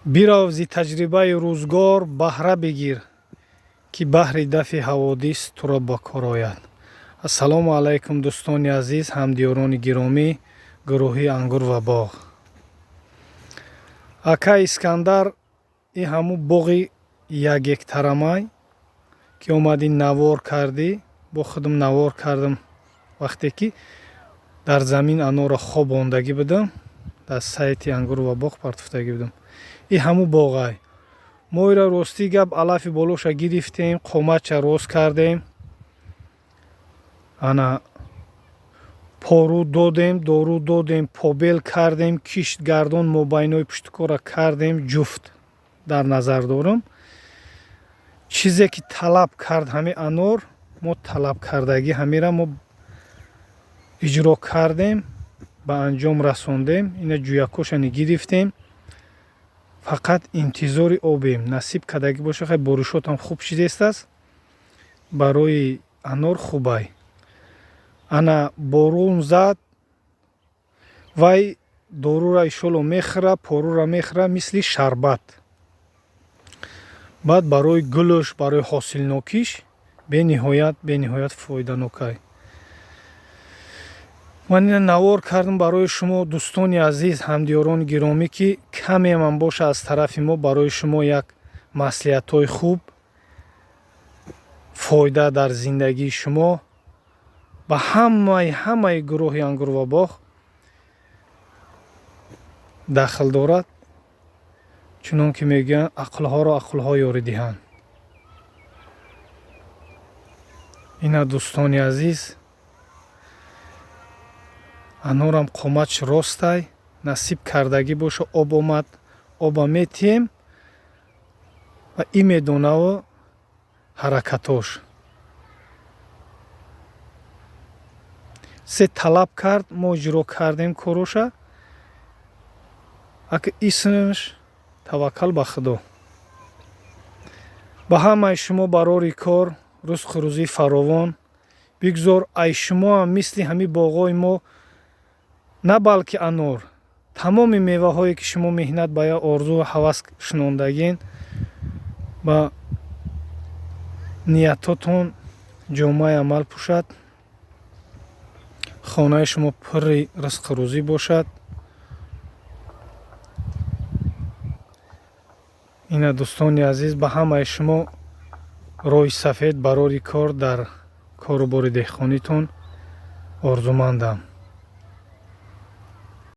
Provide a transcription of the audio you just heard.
Бирав, зи таҷрибаи рӯзгор баҳра бигир, ки баҳри дафъи ҳаводис туро ба кор ояд. Ассалому алайкум, дӯстони азиз, ҳамдиёрони гиромӣ, гурӯҳи «Ангур ва боғ». Ака Искандар, и ҳамун боғи як гектарамай, ки омадӣ, навор кардӣ, бо худам навор кардам, вақте ки дар замин анорро хобондагӣ будам, дар сайти «Ангур ва боғ» партофтагӣ будам. И ҳамун боғай. Мо ира, ростӣ гап, алафи болоша гирифтем, қоматша рост кардем, ана пору додем, дору додем, побел кардем, кишт гардон, мобайнои пуштукора кардем, ҷуфт дар назар дорам. Чизе ки талаб кард ҳами анор, мо талаб кардагӣ ҳамира мо иҷро кардем, ба анҷом расондем. Ина ҷӯякошани гирифтем, фақат интизори обем. Насиб кардагӣ боша, хай, боришотам хуб шидестааст, барои анор хубай. Ана борон зад, вай дорура иншолло мехӯра, порура мехӯра, мисли шарбат. Баъд барои гулуш, барои ҳосилнокиш бениҳоят, бениҳоят фоиданокай. Ман ина навор кардам барои шумо, дӯстони азиз, ҳамдиёрони гиромӣ, ки камемам боша, аз тарафи мо барои шумо як маслиҳатҳои хуб, фоида дар зиндагии шумо. Ба ҳамаи гурӯҳи «Ангур ва боғ» дахл дорад. Чунон ки мегӯянд, ақлҳоро ақлҳо ёрӣ диҳанд. Ина, дӯстони азиз, анорам қоматш ростай. Насиб кардагӣ боша, об омад, оба метиҳем ва и медонаву ҳаракатош се талаб кард, мо иҷро кардем короша. Ака, исмш таваккал ба Худо. Ба ҳамаи шумо барори кор, рузқу рӯзии фаровон. Бигзор ай шумоам мисли ҳамин боғҳои мо, на балки анор, тамоми меваҳое, ки шумо меҳнат ба як орзу ҳавас шунондагин, ба ниятотон ҷомаи амал пӯшад, хонаи шумо пурри ризқу рӯзӣ бошад. Ина, дӯстони азиз, ба ҳамаи шумо роҳи сафед, барори кор дар кору бори деҳқонитон орзумандам.